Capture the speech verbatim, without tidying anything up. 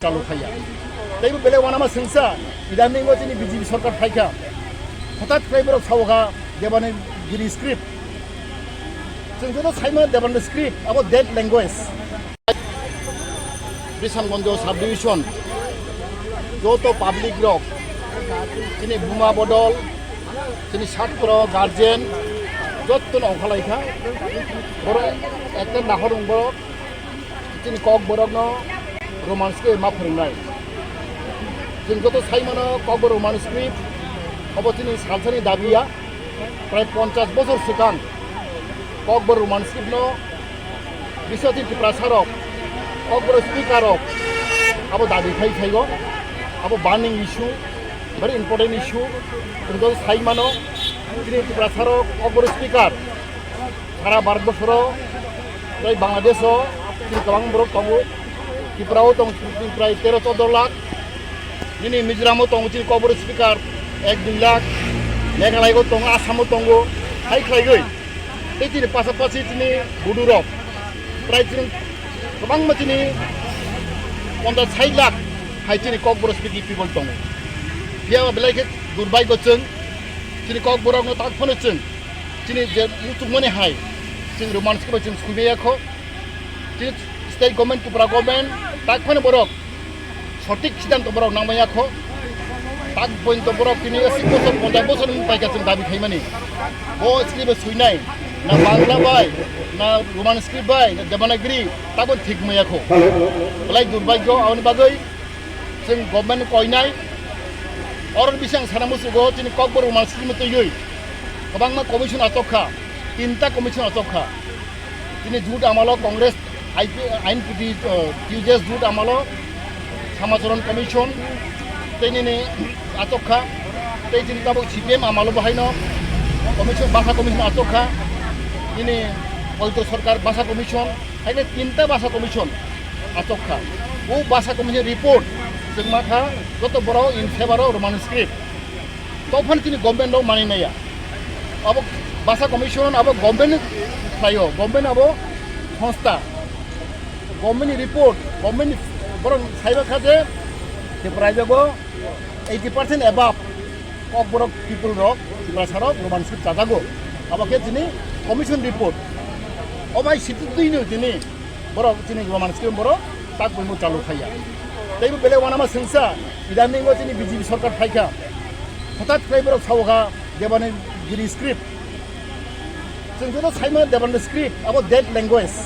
Chalu khaiya. Teibo belai wanama sengsa, idaningo chini B J P sorkar phaikha. Hothat khlai borok sao kha Devanagiri script. Chwng joto saimano Devanagiri script, abo dead language. Bishamganj sub division, joto public rok, chini buma bodol, chini satro, guardian, jotto no ongkha lai kha. Borok ekta nahor wng borok. Chini Kokborokno Roman script ma phwrwngnai. Chwng joto sai mano Kokborok Roman script, obo chini salsani dabi ya. Prai ponchas bosor swkang Kokborok Roman script no biswati Tiprasa rok, Kokborok speaker rok abo dabi khai phaigo. Abo burning issue, very important issue. Chwng joto sai mano chini Tiprasa rok Kokborok speaker sara Bharat borsoro tei Bangladesh o chini kwbang borok tongo. Tripura o tong chini prai tero chodo lakh. Nini Mizoram o tongo chini Kokborok speaker ek dui lakh. Meghalaya o tongo, Assam o tongo. Hai khlaigwi tei chini pasapasi chini Bodo rok prai chini kwbangma chini ponchas sai lakh hai chini Kokborok speaking people tongo. Phiya belai khe durbhagyo chwng chini Kokborok no tak phano chwng chini je muchungmani hai chwng Roman script bai chwng sui maya kho. Chini state government, Tripura government tak phano borok sothik siddhanto borok nang maya kho. Tak pointo borok tini asik bosor, ponchas bosor ni paikha chwng dabi khaimani. Bo script bai suinai, na Bangla bai, na Roman script bai, na Devanagiri, tabo thik maya kho. Belai durbhagyo, aboni bagwi chwng government koinai. Oro bising sana musugo chini Kokborok Roman script twiwi kwbangma commission achok kha, tinta commission achok kha. Chini jut amalo Congress, I P, I N P T, uh, T U J S jut amalo Samacharan Commission tei nini achok kha, tei chini tabuk C P M amalo bo haino commission, basa commission achok kha, nini Poito Sarkar basa commission, haino tinta basa commission achok kha. O basa commission report chwng ma kha joto borok in favor of Roman script. Tophano chini government rok manwi maya. Abo basa commission abo government khlaio, government abo honsta. Government ni report, government ni borok saiba kha je Tripura rajyo eighty percent above Kokborok people rok, Tiprasa rok Roman script chajago. Abo khe chini commission report. O bai sitwino chini borok chini Roman script borok tak buino chalu khaiya. Teibo belai wanama sengsa, idaningo chini B J P sorkar phaikha. Hothat khlai borok sao kha Devanagiri script. Chwng joto saimano Devanagiri script, abo dead language.